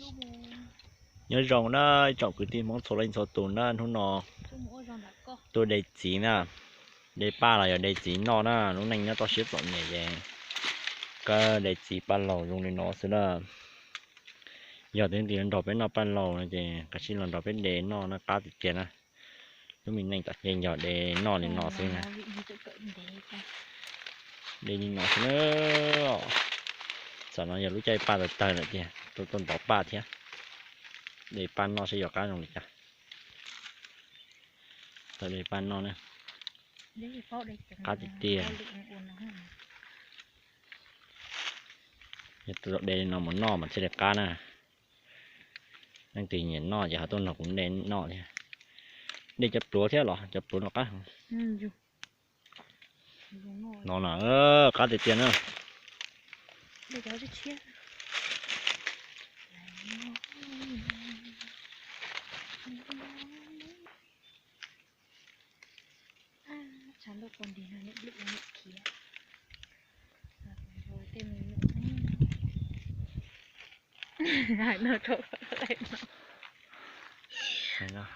Nyob zoo na, ib tsoom kwv tij Hmoob txhua leej txhua tus na, hnub no tuaj de txiv na, de paj los yog de txiv noj na. Lub neej nyob toj siab txom nyem ces kawg de txiv paj laug zoo li no xwb na. Yog tias leej twg nrog peb noj paj laug no ces kav tsij los nrog peb de noj na, qab tiag tiag na. Lub me neej tom qab yog de noj li no xwb na. De li no xwb na. Tam no yog lub caij paj tawg tawg lawm tiag, tuaj tuaj ntov paj thiab. De paj noj saib yog qab zoo li cas. Tau de paj noj na. Qab tiag tiag. Yog tus de li no mus noj mas thiaj li qab na. Leej twg nyiam noj ces ho tuaj nrog kuv de noj thiab. De cov pluav thiab los cov pluav no qab. No na, qab tiag tiag na.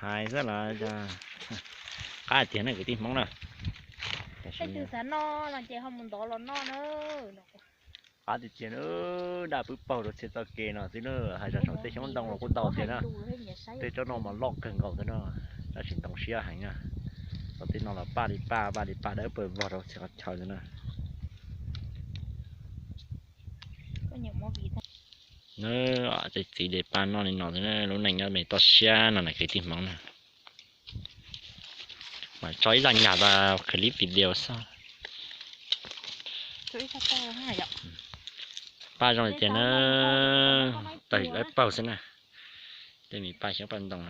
Hais xwb los, qab tiag na kwv tij Hmoob na. Leej twg xav noj no ces ho mus ntov los noj na. Qab tiag tiag na, daj pwb paug rau txhia txoj kev no xwb na, hais txog saum tej xyoob ntoo los kuj ntau tiag na. Tej tsob no mas loj kawg nkaus xwb na, tab sis ntoo siab heev na. Txog tej no los paj li paj, paj li paj dawb paug vog rau txhia qhov chaw xwb na. Tej txiv de paj noj li no xwb na, lub neej nyob me toj siab no na kwv tij Hmoob na. Mas tso ib zaj nyaj tas clip video xwb. Paj zoo li tiag na, tawg dawb paug xwb na. Tej me paj xyoob paj ntoo.